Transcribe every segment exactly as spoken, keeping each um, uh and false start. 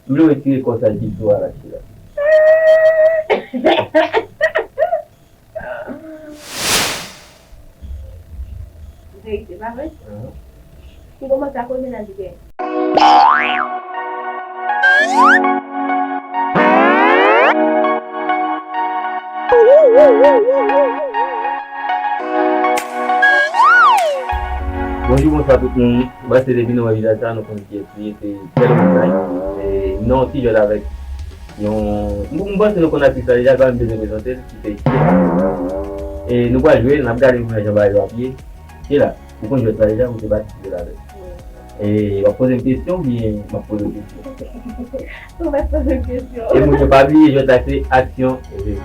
M vle w retire kò sa ki sou a la, Sheila. Verite, pa vre? Ahn. M kòmanse a koze nan dike. Bonjou, bonswa tout moun. Mwen se depi nou wè vizaj sa, nou konn kiyès li ye, se Tèl Montagne. E m nan yon ti jwèt avèk yon, m, m panse nou konn atis la deja, l pa menm bezwen prezante l, ki se Sheila. E nou pral jwe, n ap gade kouman jan bagay yo ap ye. Sheila, ou konn jwèt la deja, ou te patisipe ladan l. E w ap poze m kesyon oubyen m ap poze w kesyon? Ou mèt poze m kesyon. E moun yo pa bliye jwèt la se aksyon, e jwe.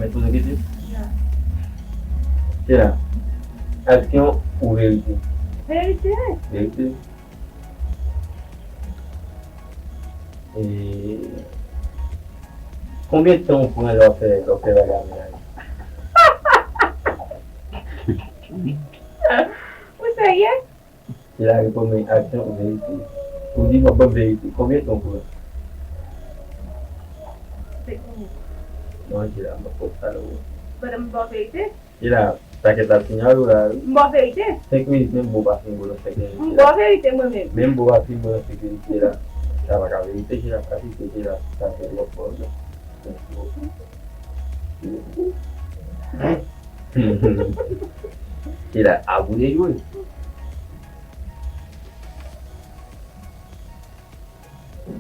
Mèt poze w kesyon? Ya. Sheila, aksyon ou verite? Verite. Verite. E konbyen tan w pran lè w ap fè, lè w ap fè bagay a menaj? Ou serye? Sheila reponn mwen aksyon ou verite. Ou di w ap ban m verite. Konbyen tan w pran? Senk minit. Non, Sheila, m ap fè w sa lè w. Pandan m ba w verite? Sheila, pakèt la sinyal ou la, wi. M ba w verite. Senk minit, menm bo pa fin bo nan senk minit, Sheila. M ba w verite mwen menm. Menm bo pa fin bo nan senk minit, Sheila. Sa pa ka verite, Sheila. Asiste, Sheila. Sa fè twòp pwoblèm. Sheila, a boule jwe.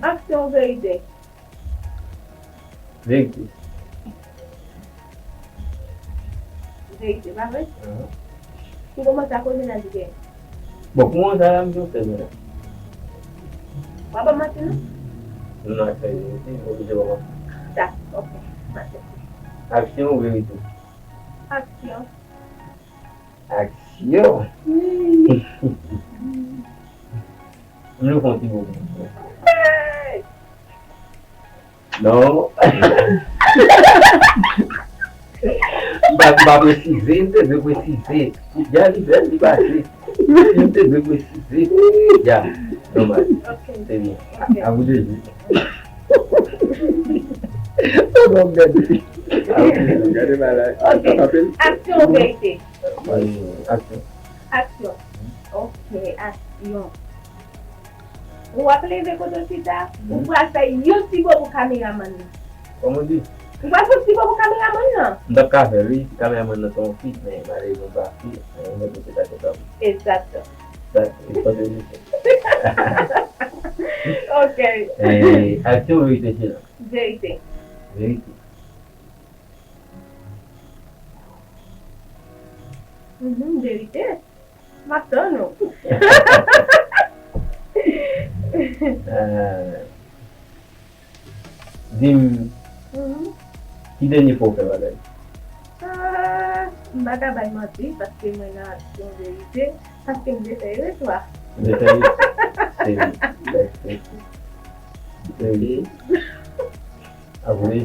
Aksyon ou verite? Verite. Verite, pa vre? Ahn. M kòmanse a koze nan dike. Bon, pou mwen, sa la, m di w fè mwen. W ap ban m manti, non? Non, non, aksyon verite, m oblije ban w manti. Sa, ok, m aksepte. Aksyon ou verite? Aksyon. Aksyon! Wi. M vle w fè yon ti bo. Non. M pa, m pa presize, m te dwe presize. Ya li bèl, li pase. M te dwe presize. Ya, nòmal. Ok. Se byen. Ok. A vous de jeu. Oh, bon, gade. A vous de jeu. Gade malay. Ok. Aksyon ou verite? Aksyon. Aksyon. Ok, aksyon. W ap leve kote w chita, ou pral fè yon ti bo pou kameramann nan. Kòman w di? Ou pral fè yon ti bo pou kameramann nan. M t ap ka fè l, wi, si kameramann nan se yon fi, men malerezman l pa fi, men yon nèg mesye ta kontan. Egzakteman. Sa, e pa de misye. Ok. Eh, aksyon verite, Sheila? Verite. Verite. Mhm, verite. M ap tann ou. Ah. Di m, mhm, ki dènye fwa w fè bagay? Ah, m pa ka bay manti, paske mwen nan aksyon verite, paske m te fè yè swa. Ou te fè yè swa? Se vre. Se vre. Apre,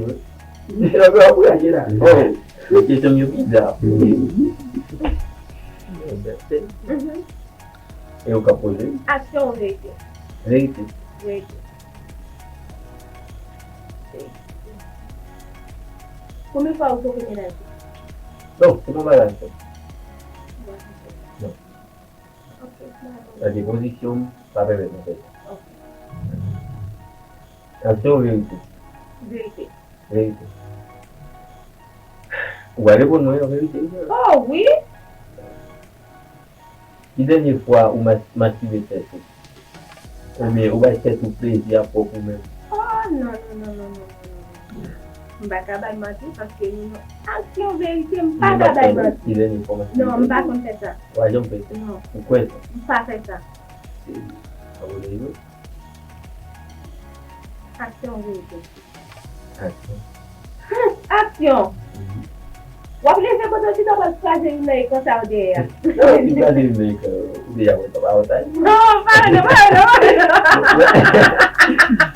apre, apre, la. Oh, men kesyon m yo bizar. Mhm. E ou k ap poze? Aksyon ou verite? Verite. Verite. Verite. Konbyen fwa ou twonpe menaj ou? Non, se pa bagay sa. Non. Ok, dakò. Paske pozisyon m pa pèmèt mwen fè sa. Ok. Aksyon ou verite? Verite. Verite. Ou pral reponn mwen an verite, wi. Oh, wi. Ki dènye fwa ou mas-, mastibe tèt ou? Oubyen ou bay tèt ou plezi a pwòp ou menm? Oh, non, non, non. M pa ka bay manti paske nou nan aksyon verite, m pa ka bay manti. Ki dènye fwa w mastibe tèt ou? Non, m pa konn fè sa. Ou pa janm fè sa? Non. Ou kwè sa? M pa fè sa. Se, a w leve. Aksyon verite. Aksyon. Hmm, aksyon! Mhm. W ap leve kote w chita, w ap kraze yon nèg konsa w dèyè a. Non, li kraze yon nèg, euh, ou deja wè sa pa yon tay. Non, pa wè non, pa wè non, pa wè non.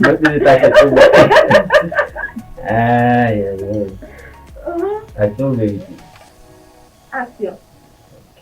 Mwen se ta fè tou. Ay, ay, ay. Mhm. Aksyon, verite? Aksyon. Ok.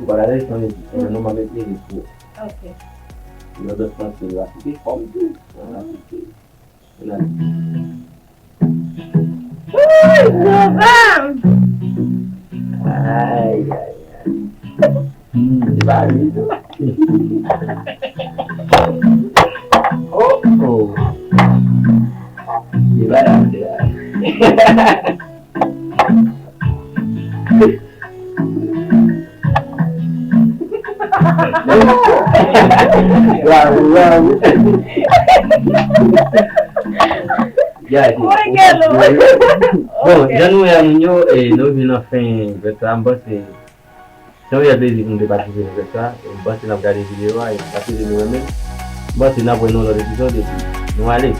tou pa gade son mizik. Mwen non mwen mete li pou. Ok. Yon dòt santi la. Se fòm tou. An Afrik. An Afrik. Uy, Jehovah! Ay, ay, ay. Hmm, se pa li tou. Oh, oh. Se pa li tou. Bravo, bravo. Yeah, Mwen gelo. Bon, jan nou wè a moun yo, e, nou vin nan fen fèt sa, m panse se yon reyèl plezi pou nou te patisipe nan fèt sa. E m panse n ap gade videyo a, e m panse nou renmen. M panse n ap wè nan lòt epizòd, epi nou ale.